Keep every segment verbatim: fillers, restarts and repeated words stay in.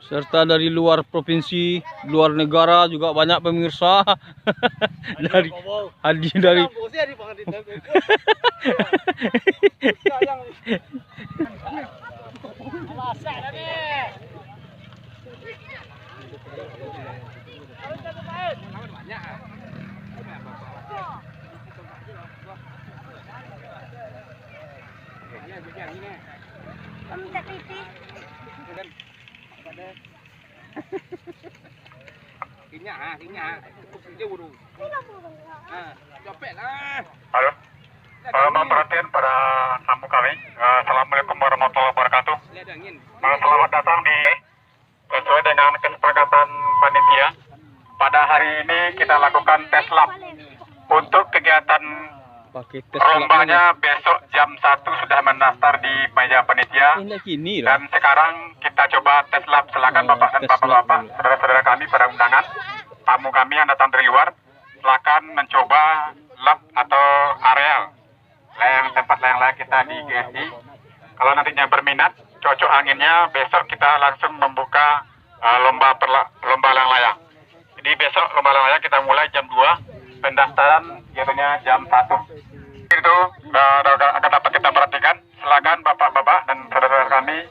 Serta dari luar provinsi, luar negara juga banyak pemirsa. Dari hadir dari Halo. Eh, mohon perhatian pada tamu kami. Eh, Assalamualaikum warahmatullahi wabarakatuh. Eh, selamat datang di, sesuai dengan kesepakatan panitia, pada hari ini kita lakukan tes lap. Untuk kegiatan Pakai tes lap. Lombanya besok jam satu sudah mendaftar di meja panitia. Ini kini lah. Dan sekarang kita coba tes lap. Silakan, oh, Bapak dan Bapak-bapak, saudara-saudara kami pada undangan, tamu kami yang datang dari luar, silakan mencoba lap atau areal layang, tempat layang-layang kita di G S I. Kalau nantinya berminat, cocok anginnya, besok kita langsung membuka, eh, lomba perla-, lomba layang-layang. Jadi besok lomba layang-layang kita mulai jam dua. Pendaftaran biasanya jam satu. Itu, eh, akan dapat kita perhatikan. Silakan Bapak-bapak dan saudara-saudara kami,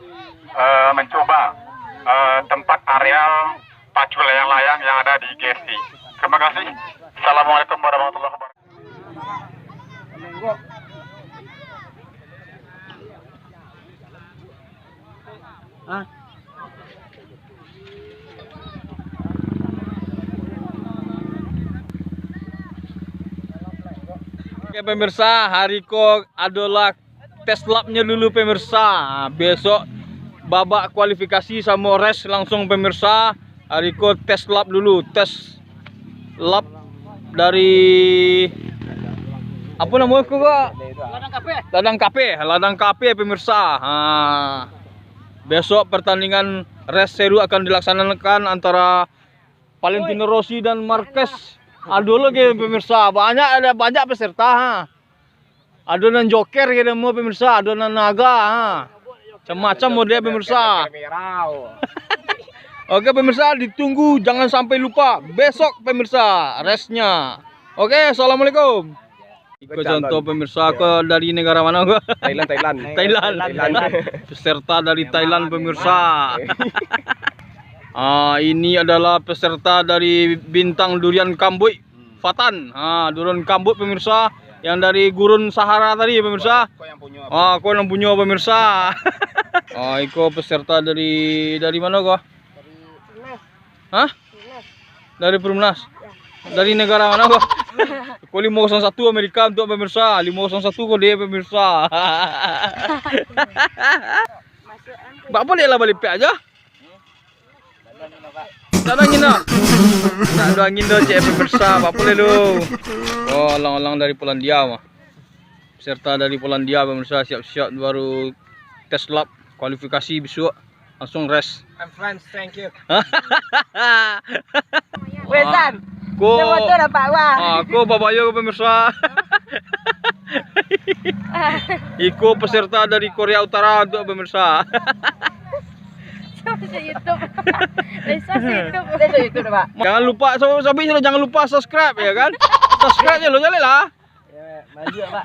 eh, mencoba, eh, tempat areal pacu layang-layang yang ada di G S I. Terima kasih. Assalamualaikum warahmatullahi wabarakatuh. Oke, pemirsa, hari ko adolah tes lapnyo dulu, pemirsa. Besok babak kualifikasi samo race langsung, pemirsa. Hari ko tes lap dulu, tes lap dari, apo namo ko, Kak? Ladang Kapeh. Ladang Kapeh, Ladang Kapeh, pemirsa. Ha. Besok pertandingan race seru akan dilaksanakan antara Valentino Rossi dan Marquez. Aduh, lagi, pemirsa, banyak, ada banyak peserta, ha. Ado nan joker, kira mo, pemirsa, ado nan naga, ha. Macam-macam model, pemirsa. Oke, pemirsa, ditunggu, jangan sampai lupa besok, pemirsa, race-nya. Oke, assalamualaikum. Iko contoh, pemirsa, ko dari negara mano ko? Thailand, Thailand. Thailand. Thailand. Peserta dari Thailand, pemirsa. Ah, ini adalah peserta dari Bintang Durian Kambuik, Fatan. Ah, Durian Kambuik, pemirsa, yang dari Gurun Sahara tadi, pemirsa. Ah, ko yang punyo, pemirsa. Ah, iko peserta dari, dari mano ko? Hah? Dari Perumnas? Dari negara mano ko? Ko limo kosong satu Amerika untuak pemirsa, limo kosong satu ko dia pemirsa. Bak boleh lah balik pek aja. Tak ada angin dah. Tak ada angin dah, cek pemirsa. Bak boleh lu. Oh, alang-alang dari Polandia mah. Peserta dari Polandia, pemirsa, siap-siap baru tes lap, kualifikasi besok, langsung race. I'm fine, thank you. Wesan, ko, dia motor dapat wah. Ah, ko babayo ko, pemirsa. Iko peserta dari Korea Utara untuak pemirsa. Masuk YouTube. Besok masuk YouTube. Besok YouTube dah, Pak. Jangan lupa, so-, sobi, jangan lupa subscribe, ya kan? Subscribe je lo, jaleh lah. Ya, maju, Pak.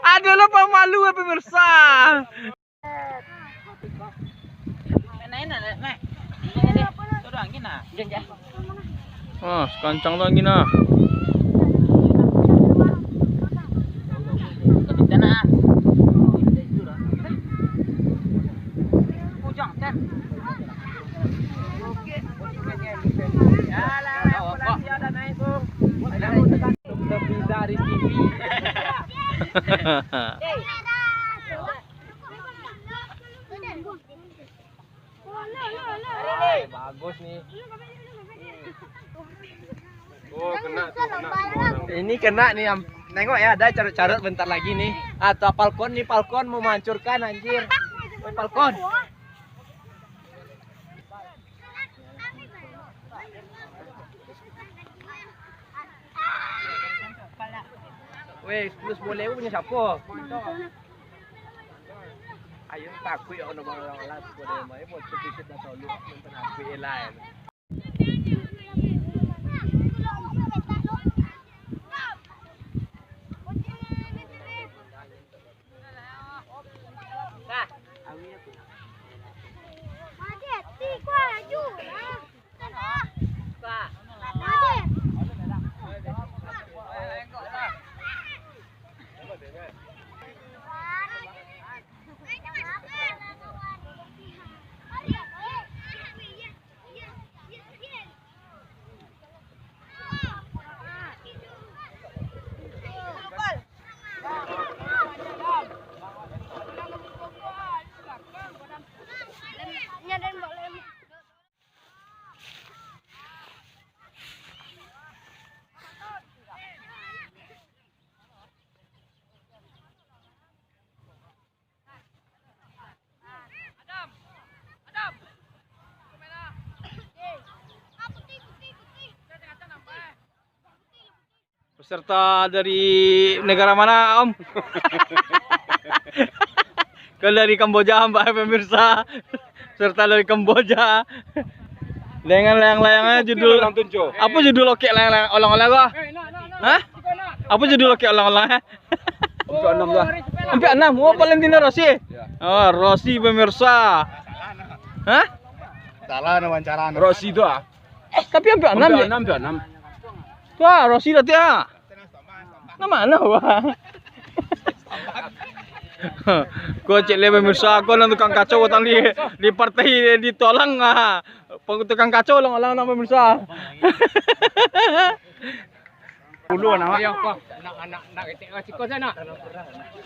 Aduh, lo pamalu, eh, pemirsa. Ah, sakancang tu angin ah. Bagus nih. Oh, kena tuh, kena tuh. Ini kena nih, am-, nengok ya, ada carut-carut bentar lagi nih. Atau Falcon nih, Falcon mau menghancurkan, anjir. Woi, Falcon. Weh, sepuluh sepuluh ribu punyo siapo? Ayo, takuik awak nang balang-balang, sepuluh ribu, ayo, buat sepisit dah tolong, nonton takuik lah. Peserta dari negara mana, Om? Kalau dari Kamboja, Mbak, pemirsa. Peserta dari Kamboja. Dengan layang-layangnya judul, apo judul lokek layang-layang olang-olang ko? Hah? Apo judul lokek olang-olang? Ampek anam lah. Ampek anam. Oh, Valentino Rossi. Ya. Oh, Rossi, pemirsa. Hah? Salah nama wawancara. Rossi tu ah. Eh, tapi ampek anam je. Ampek anam, ampek anam. Tu ah, Rossi dah tiap. Nama mana wah? Ko cek le pemirsa, ko nan tukang kacau tadi di partai di Tolang ah. Tukang kacau lang-lang nak pemirsa. Puluah nama. Ayo, ko. Nak, nak, nak ketek, oh, siko sajo, nak.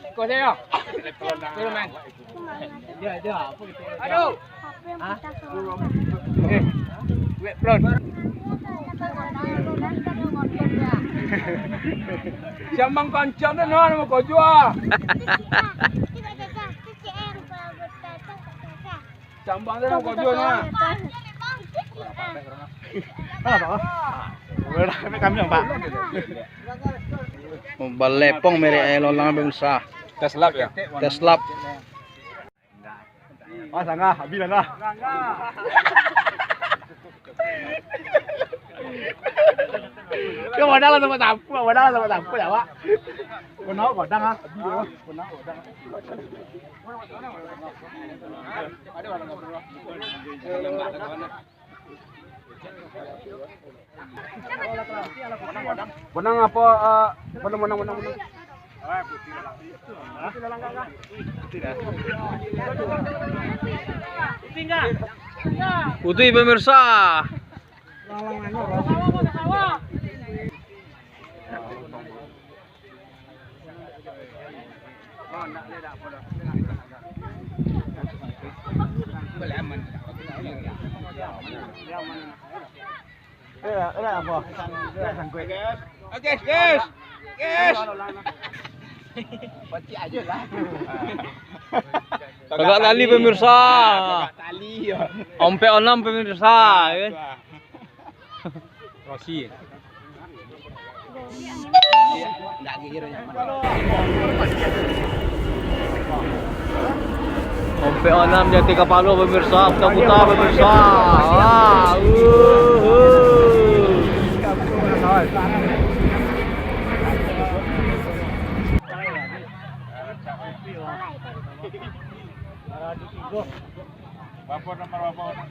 Siko sajo. Turun, man. Dia, dia, apa ketek? Aduh. Hah? Eh, wet, bro. Siambang kancang dah, nah, nama kau jua. Sambang tu kau jual nah. Alah, Pak. Udah, kami, Pak. Balepong merek air lolang, pemirsa. Tes lap, ya? Tes lap. Wah, sanggah, habis lah. Kau modal lah sama tampuk, modal lah sama tampuk ya, Pak. Kau nak modal ah, habis lah. Kau nak modal. Menang apa, eh, menang, menang, menang, menang. Putih, pemirsa. Oke, guys. Guys. Pacik aja lah. Tagak tali, pemirsa. Tagak tali, ya. Ompek onam, pemirsa, ya. Rossi. Ompek onam di ateh kapalo, pemirsa, buta-buta, pemirsa. Wah, uhuh. Bapak nomor bapak.